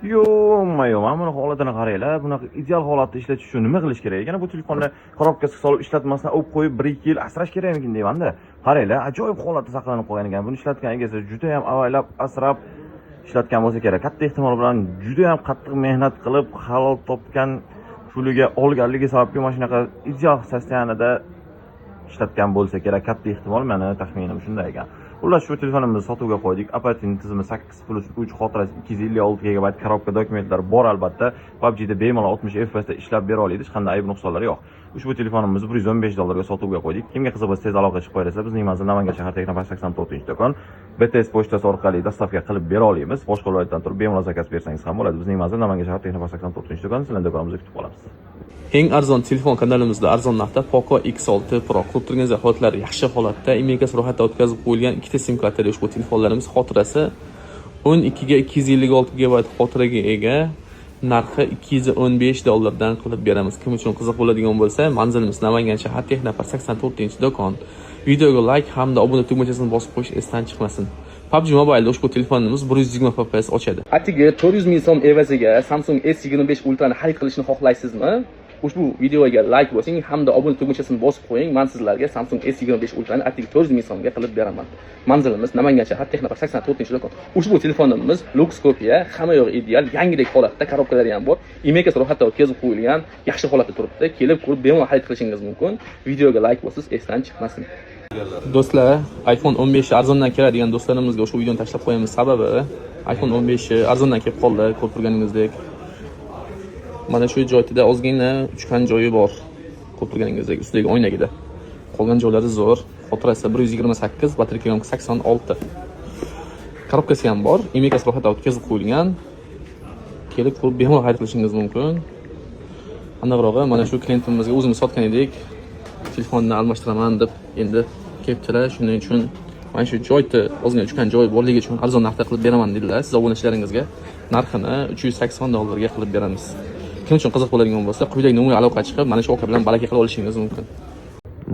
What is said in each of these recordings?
Yo'q, mana buni holatini qaranglar. Bunaqa ideal holatda ishlatish uchun nima qilish kerak ekan? Bu telefonni korobkasiga solib ishlatmasdan olib qo'yib, 1-2 yil asrash kerakmikin deymanda. Qaranglar, ajoyib holatda saqlanib qolgan ekan. Buni ishlatgan egasi juda ham avaylab, asrab ishlatgan bo'lsa kerak. Katta ehtimol bilan juda ham qattiq mehnat qilib, halol topgan puliga olganligi sababli mana shunaqa ideal состояние da ishlatgan bo'lsa kerak. Katta ehtimol, mani taxminim shunday ekan. Xullas, shu telefonimizni sotuvga qo'ydik. Оперативный tizimi 8 plus 3, xotirasi 256 gigabayt, korobka, dokumentlar bor albatta. PUBGda bemalol 60 FPS da ishlab bera oladi, hech qanday ayb nuqsonlari yo'q. Ushbu telefonimizni 115 dollarga sotuvga qo'ydik. Kimga qiziq bo'lsa, tez aloqa chiqib qo'yasizlar. Bizning manzil: Namangan shahar, Texnopark 84-do'kon. BTS pochtasi orqali доставка qilib bera olamiz. Boshqa viloyatdan turib bemalol zakaz bersangiz ham bo'ladi. Bizning manzil: Namangan shahar, Texnopark 84-do'kon. Sizlarni do'konimizda kutib qolamiz. Eng arzon telefon kanalimizda arzon narxda Poco X6 Pro. Ko'rib turganingizdek, holatlari yaxshi holatda, IMEI ro'yxatdan o'tkazib qo'yilgan, ikkita sim kartali ushbu telefonlarimiz. Xotirasi 12 ga 256 gigabayt xotiraga ega. Narxi 215 dollardan qilib beramiz. Kim uchun qiziq bo'ladigan bo'lsa, manzilimiz: Namangan shahar, Texnopark 84-do'kon. Videoga layk hamda obuna tugmachasini bosib qo'yish esdan chiqmasin. PUBG Mobile'da ushbu telefonimiz 120 FPS ochadi. Atigi 400 ming so'm evaziga Samsung S25 Ultrani xarid qilishni xohlaysizmi? Ushbu videoga layk bosing hamda obuna tugmachasini bosib qo'ying. Men sizlarga Samsung S25 Ultrani atigi 400 ming so'mga qilib beraman. Manzilimiz: Namangan shahar, Texnopark 84-do'kon. Ushbu telefonimiz люкс kopiya, hamma yo'q ideal, yangidek holatda, korobkalari ham bor. IMEI ro'yxatdan o'tkazib qo'yilgan, yaxshi holatda turibdi. Kelib ko'rib, bemalol xarid qilishingiz mumkin. Videoga layk bosish esdan chiqmasin. Do'stlar, iPhone 15 arzondan keladigan do'stlarimizga ushbu videoni tashlab qo'yamiz. Sababi iPhone 15 arzondan kelib qoldi, ko'rib turganingizdek. Mana shu joyda ozgina uchgan joyi bor. Ko'rib turganingizdek, ustidagi oynagida. Qolgan joylari zo'r. Xotirasi 128, батарейка 86. Korobkasi ham bor. IMEI ro'yxatdan o'tkazib qo'yilgan. Kelib ko'rib, bemalol xarid qilishingiz mumkin. Aniqrog'i, mana shu klientimizga o'zimiz sotgan edik. Telefonni almashtiraman deb endi kelibdilar. Shuning uchun mana shu joyda ozgina uchgan joy borligi uchun arzon narxda qilib beraman dedilar. Siz obunachilaringizga narxini 380 dollarga qilib beramiz. Kim uchun qiziq bo'ladigan bo'lsa, quyidagi nomerga aloqa chiqib, mana shu aka bilan baraka qilib olishingiz mumkin.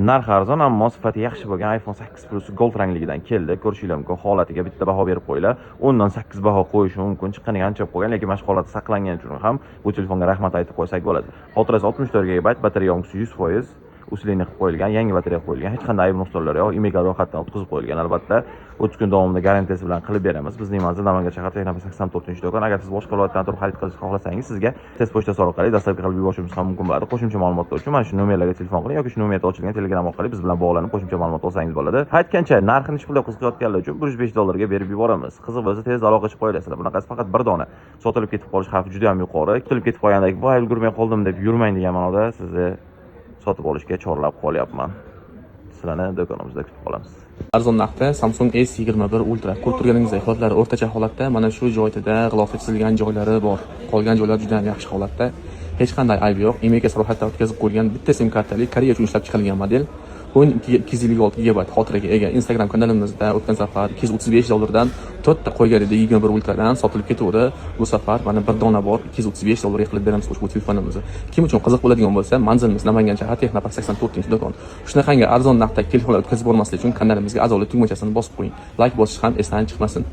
Narxi arzon, ammo sifati yaxshi bo'lgan iPhone 8 Plus Gold rangligidan keldi. Ko'rishinglar mumkin, holatiga bitta baho berib qo'yinglar. 10 dan 8 baho qo'yishi mumkin. Chiqqaniga ancha bo'lib qolgan, lekin mana shu holatda saqlangani uchun ham bu telefonga rahmat aytib qo'ysak bo'ladi. Xotirasi 64 GB, batareya yonkisi 100%, усиление qilib qo'yilgan, yangi batareya qo'yilgan, hech qanday ayb nuqsonlari yo'q, IMEI ro'yxatdan o'tkazib qo'yilgan albatta. 30 kun davomida garantiyasi bilan qilib beramiz. Bizning manzil: Namangan shahar, Texnopark 84-do'kon. Agar siz boshqa viloyatdan turib xarid qilishni xohlasangiz, sizga tez pochtasi orqali доставка qilib yuborishimiz ham mumkin bo'ladi. Qo'shimcha ma'lumotlar uchun mana shu nomerlarga telefon qiling yoki shu nomerda ochilgan Telegram orqali biz bilan bog'lanib, qo'shimcha ma'lumot olsangiz bo'ladi. Aytgancha, narxini nechi pul deb qiziqayotganlar uchun 105 dollarga berib yuboramiz. Qiziq bo'lsa, tez aloqa chiqib qo'yasizlar. Bunaqasi faqat bir dona. Sotilib ketib qolish xavfi juda ham yuqori. Sotilib ketib qolganda, "Voy, ulgurmay qoldim", deb yurmang degan ma'noda sizni sotib olishga chorlab qolyapman. Sizlarni do'konimizda kutib qolamiz. Arzon narxda Samsung S21 Ultra. Ko'rib turganingizdek, holatlari o'rtacha holatda, mana shu joyida g'ilofda chizilgan joylari bor. Qolgan joylar juda ham yaxshi holatda. Hech qanday ayb yo'q. IMEI ro'yxatdan o'tkazib qo'yilgan, bitta sim kartali, Koreya uchun ishlab chiqarilgan model. 12 256 gigabayt xotiraga ega. Instagram kanalimizda o'tgan safar 235 dollardan to'rtta qo'ygan edik 21 Ultradan, sotilib ketuvdi. Bu safar mana bir dona bor, 235 dollarga qilib beramiz ushbu telefonimizni. Kim uchun qiziq bo'ladigan bo'lsa, manzilimiz: Namangan shahar, Texnopark 84-do'kon. Shunaqangi arzon narxdagi telefonlar o'tkazib bormaslik uchun kanalimizga a'zolik tugmachasini bosib qo'ying. Layk bosish ham esdan chiqmasin.